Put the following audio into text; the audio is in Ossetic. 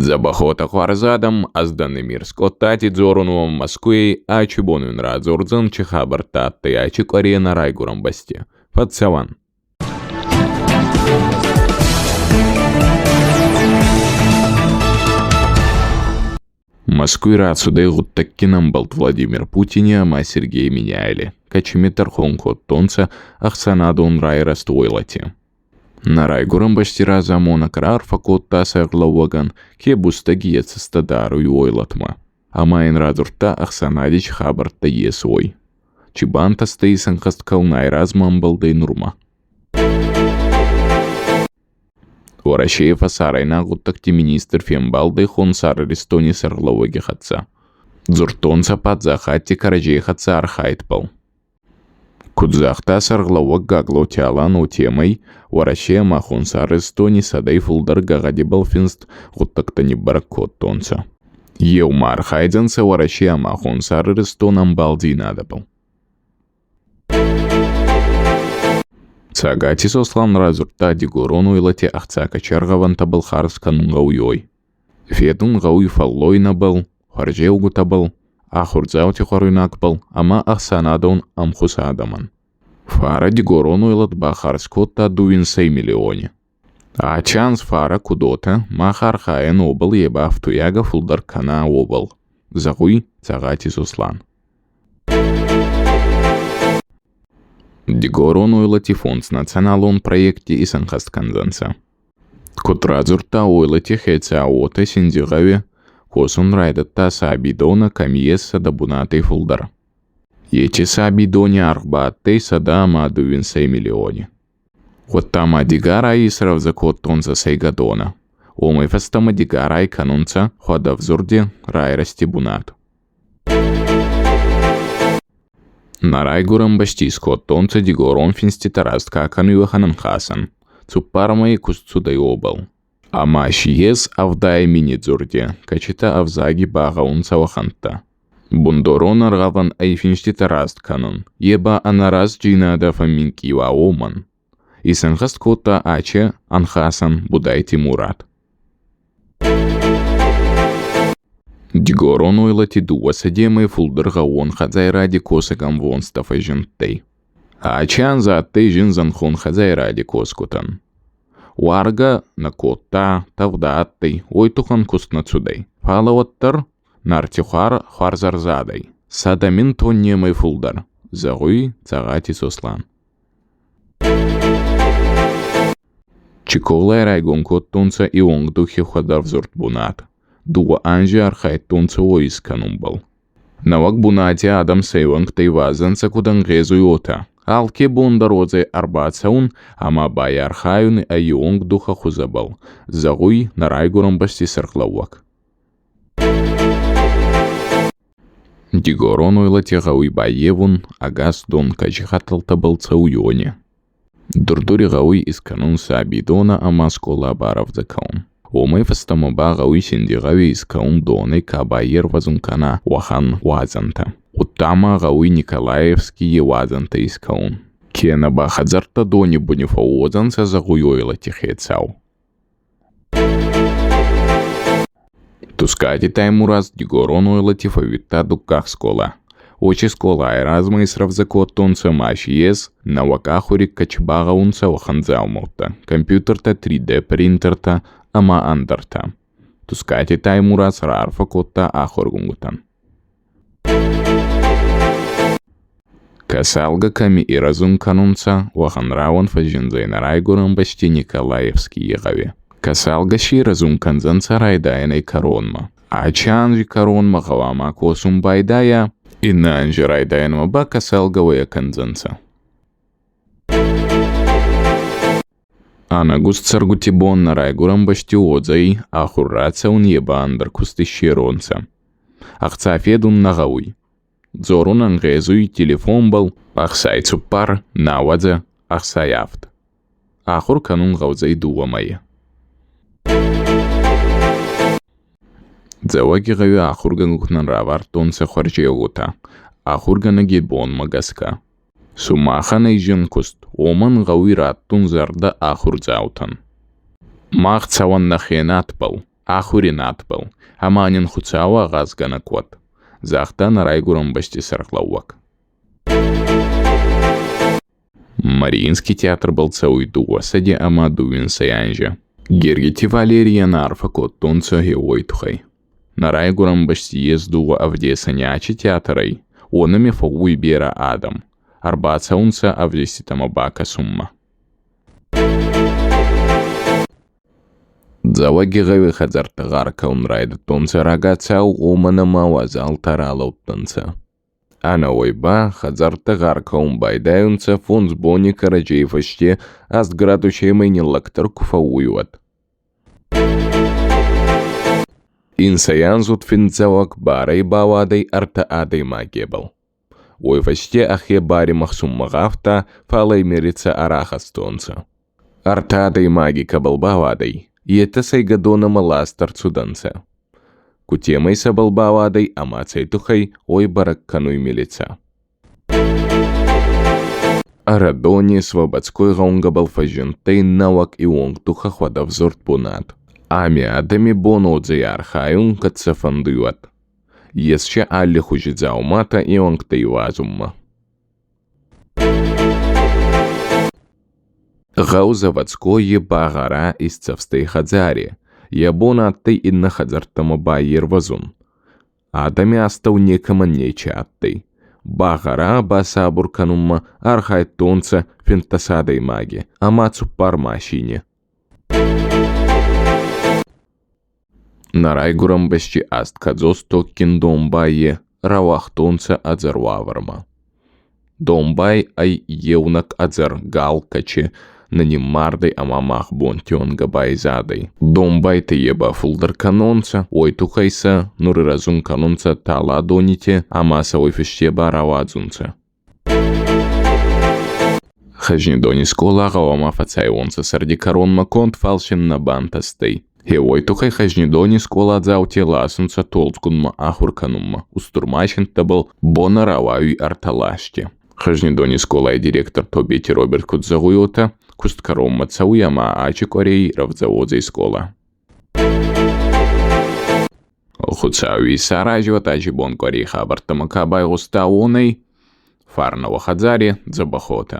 Дзӕбӕх уотӕ, хуарз адӕм, ӕз дӕн Эмир Скъодтати, дзорун уӕм Мӕскуйӕй, ачи бон уин радзордзӕн, чи хабӕрттӕ адтӕй ачи къуӕре нӕ райгурӕн бӕсти. Фӕццӕуӕн! Мӕскуй рацудӕй гъуддӕггин ӕмбалд Владимир Путини ӕма Сергей Меняйли, кӕцими тӕрхон кодтонцӕ ӕхсӕнадон райрӕзт уойлати. Нӕ райгурӕн бӕсти разамонӕг раарфӕ кодта сӕргълӕууӕгӕн, ке бустӕги е цӕстӕ даруй уойлатмӕ, ӕма ин радзурдта ӕхсӕнади ци хабӕрттӕ ес, уой. Чи бантӕстӕй исӕнхӕст кӕнун размӕ ӕмбалдӕй нурмӕ. Уӕрӕсей фӕсарӕйнаг гъуддӕгти министр фембалдӕй Хонсар Иристони сӕргълӕууӕги хӕццӕ. Дзурдтонцӕ паддзахӕдти кӕрӕдзей хӕццӕ архайдбӕл. Куд загъта сӕргълӕууӕг Гаглоти Алан, уотемӕй Уӕрӕсе ӕма Хонсар Иристони сӕдӕй фулдӕр гӕгъӕдибӕл финст гъуддӕгтӕ ниббӕрӕг кодтонцӕ. Еумӕ архайдзӕнцӕ Уӕрӕсе ӕма Хонсар Иристон ӕмбалдзийнадӕбӕл. Цӕгати Сослан радзурдта дигорон уйлати ӕхца кӕчӕргъӕвӕнтӕбӕл харз кӕнун гъӕуй, уой. Федун гъӕуй фӕллойнӕбӕл, хуӕрзеугутӕбӕл, ахурдзаути хуӕруйнагбӕл ӕма ӕхсӕнадон ӕнхус адӕмӕн. Фарӕ дигорон уйлат бахарз кодта дууинсӕй миллиони. Ачи анз фарӕ куд уотӕ, мах архайӕн уобӕл е ба ӕфтуйагӕ фулдӕр кӕна, уобӕл, зӕгъуй Цӕгати Сослан. Дигорон уйлати фондз националон проекти исӕнхӕст кӕндзӕнцӕ. Куд радзурдта уйлати хецау, уотӕ Синдзигъӕуи косун райдӕдта сабийдонӕ, кӕми ес 100 бунатей фулдӕр. Еци сабийдони аргъ ба адтӕй 121 миллиони. Уӕдта ма Дигарай исрӕвдзӕ кодтонцӕ сӕйгӕдонӕ. Уомӕй фӕстӕмӕ Дигарай кӕнунцӕ хуӕдӕвзурди райрӕзти бунат. Нӕ райгурӕн бӕсти искодтонцӕ дигорон финститӕ раст ка кӕнуй, уӕхӕн ӕнхасӕн. Цуппар мӕйи куст цудӕй уобӕл. Ӕма си ес 70 мини дзурди, кӕцитӕ ӕвзаги багъӕунцӕ уӕхӕнттӕ. Бундорон ӕргъӕвӕн ӕй финститӕ раст кӕнун, е ба ӕнӕрастдзийнадӕ фӕмминкъий уа, уомӕн. Исӕнхӕст кодта аче ӕнхасӕн Будайти Мурат. Дигорон уйлати дууӕ сӕдемӕй фулдӕр гъӕууон хӕдзайради косӕг ӕмвонстӕ фӕззиндтӕй. Ачи анз адтӕй зин зӕнхон хӕдзайради косгутӕн. Уаргӕ нӕ кодта, тӕвдӕ адтӕй, уой туххӕн куст нӕ цудӕй. Фалӕ уӕддӕр нартихуар хуӕрзӕрзадӕй, 100 000 тоннемӕй фулдӕр, зӕгъуй Цӕгати Сослан. Чиколай райгон кодтонцӕ ионгдухи хуӕдӕвзурд бунат. Дууӕ анзи архайдтонцӕ уой искӕнунбӕл. Нӕуӕг бунати адӕм сӕ иуӕнгтӕ ивазӕнцӕ куд ӕнгъезуй, уотӕ. Алке бон дӕр уодзӕй ӕрбацӕун ӕма байархайун ӕ ионгдухӕ хузӕбӕл, зӕгъуй нӕ райгурӕн бӕсти сӕргълӕууӕг. Дигорон уйлати гъӕуй баййевун, ӕгас дон кӕци хӕтӕлтӕбӕл цӕуй, уони. Дур-Дури гъӕуй искӕнун сабийдонӕ ӕма скъола барӕвдзӕ кӕнун. Уомӕй фӕстӕмӕ ба гъӕуй Синдзигъӕуи искӕнун донӕй ка байервӕзун кӕна, уӕхӕн уадзӕнтӕ. Удта ма гъӕуй Николаевскийи уадзӕнтӕ искӕнун. Кенӕ ба хӕдзӕрттӕ дони буни фӕууодзӕнцӕ, зӕгъуй уойлати хецау. Тускъати Таймураз дигорон уойлати фӕууидта дуккаг скъола. Уочи скъолай размӕ исрӕвдзӕ кодтонцӕ ма си ес, нӕуӕг ахури кӕци багъӕунцӕ, уӕхӕн дзаумӕуттӕ, компьютертӕ, 3D-принтертӕ ӕма ӕндӕртӕ. Тускъати Таймураз раарфӕ кодта ахургӕнгутӕн. Кӕсалгӕ кӕми ирӕзун кӕнунцӕ, уӕхӕн рауӕн фӕззиндзӕй нӕ райгурӕн бӕсти Николаевскийи гъӕуи. Кӕсалгӕ си ирӕзун кӕндзӕнцӕ райдайӕнӕй кӕронмӕ. Ачи анзи кӕронмӕ гъӕуама косун байдайа, иннӕ анзи райдайӕнмӕ ба кӕсалгӕ уӕйӕ кӕндзӕнцӕ. Ӕнӕгуст цӕргути бон нӕ райгурӕн бӕсти уодзӕй ахур рацӕун е ба ӕндӕр куст иссеронцӕ. Ӕхца федун нӕ гъӕуй. Дзорун ӕнгъезуй телефонбӕл 64 90 67. Ахур кӕнун гъӕудзӕй дууӕ мӕйи. Дзӕуӕгигъӕуи ахургӕнгутӕн равардтонцӕ хуӕрзеугутӕ ахургӕнӕги бонмӕ гӕсгӕ. Сумахӕн ӕй зин куст, уомӕн гъӕуй раттун зӕрдӕ ахурдзаутӕн. Мах цӕуӕн нӕхе надбӕл. Ахури надбӕл, ӕма нин Хуцау агъазгӕнӕг уӕд, загъта нӕ райгурӕн бӕсти сӕргълӕууӕг. Мариинский театрбӕл цӕуй 227 анзи. Гергити Валерийӕн арфӕ кодтонцӕ гъе уой туххӕй. Нӕ райгурӕн бӕсти ес дууӕ ӕвдесӕни ачи театрӕй, уонӕми фӕууй берӕ адӕм, ӕрбацӕунцӕ ӕвдиститӕмӕ бакӕсунмӕ. Дзӕуӕгигъӕуи хӕдзӕрттӕ гъар кӕун райдӕдтонцӕ рагацау, уомӕн ӕма уазалтӕ ралӕудтӕнцӕ. Ӕнӕуой ба хӕдзӕрттӕ гъар кӕун байдайунцӕ 5 бони кӕрӕдзей фӕсте 8 градусемӕй ниллӕгдӕр ку фӕууй, уӕд. 70-анздзуд финдзӕуӕг барӕй бауадӕй ӕртӕ адӕймагебӕл. Уой фӕсте ӕхе баримӕхсунмӕ гъавта, фал ӕй милицӕ ӕрахӕстонцӕ. Ӕртӕ адӕймаги кӕбӕл бауадӕй, етӕ сӕйгӕдонӕмӕ ласт ӕрцудӕнцӕ. Кутемӕй сӕбӕл бауадӕй ӕма цӕй туххӕй, уой бӕрӕг кӕнуй милицӕ. Ӕрӕдони Слободской гъӕунгӕбӕл фӕззиндтӕй нӕуӕг иуонгдухӕ хуӕдӕвзурд бунат. Ами адӕми бон уодзӕй архайун, кӕд сӕ фӕндуй, уӕд. Ес си аллихузи дзауматӕ иуӕнгтӕ ивазунмӕ. Гъӕу Заводскоййи ба гъӕра исцӕфстӕй хӕдзари, йӕ бон адтӕй иннӕ хӕдзӕрттӕмӕ байервӕзун. Адӕми астӕу некӕмӕн нечи адтӕй. Багъӕра басабур кӕнунмӕ архайдтонцӕ 15 адӕймаги ӕма цуппар машини. Нӕ райгурӕн бӕсти аст кӕдзос тоггин домбаййи рауагътонцӕ ӕдзӕр уавӕрмӕ. Домбай ӕй еунӕг ӕдзӕр гал, кӕци нӕ ниммардӕй ӕма мах бонти уӕнгӕ байзадӕй. Домбайтӕ е ба фулдӕр кӕнонцӕ, уой туххӕй сӕ нур ирӕзун кӕнунцӕ таладонити ӕма сӕ уой фӕсте ба рауадзунцӕ. Хӕзнидони скъола гъӕуама фӕцайуонцӕ сӕрди кӕронмӕ конд, фал син нӕ бантӕстӕй. Гъе уой туххӕй Хӕзнидони скъоладзаути ласунцӕ Толдзгунмӕ ахур кӕнунмӕ. Устур машинттӕбӕл бонӕ рауайуй ӕртӕ ласти. Хӕзнидони скъолай директор Тобети Роберт куд зӕгъуй, уотӕ куст кӕронмӕ цӕуй ӕма ачи къуӕрей рӕвдзӕ уодзӕй скъола. Хуцауи исаразиуӕд ачи бон къуӕрей хабӕрттӕмӕ ка байгъуста, уонӕй. Фарнӕ уӕ хӕдзари, дзӕбӕх уотӕ.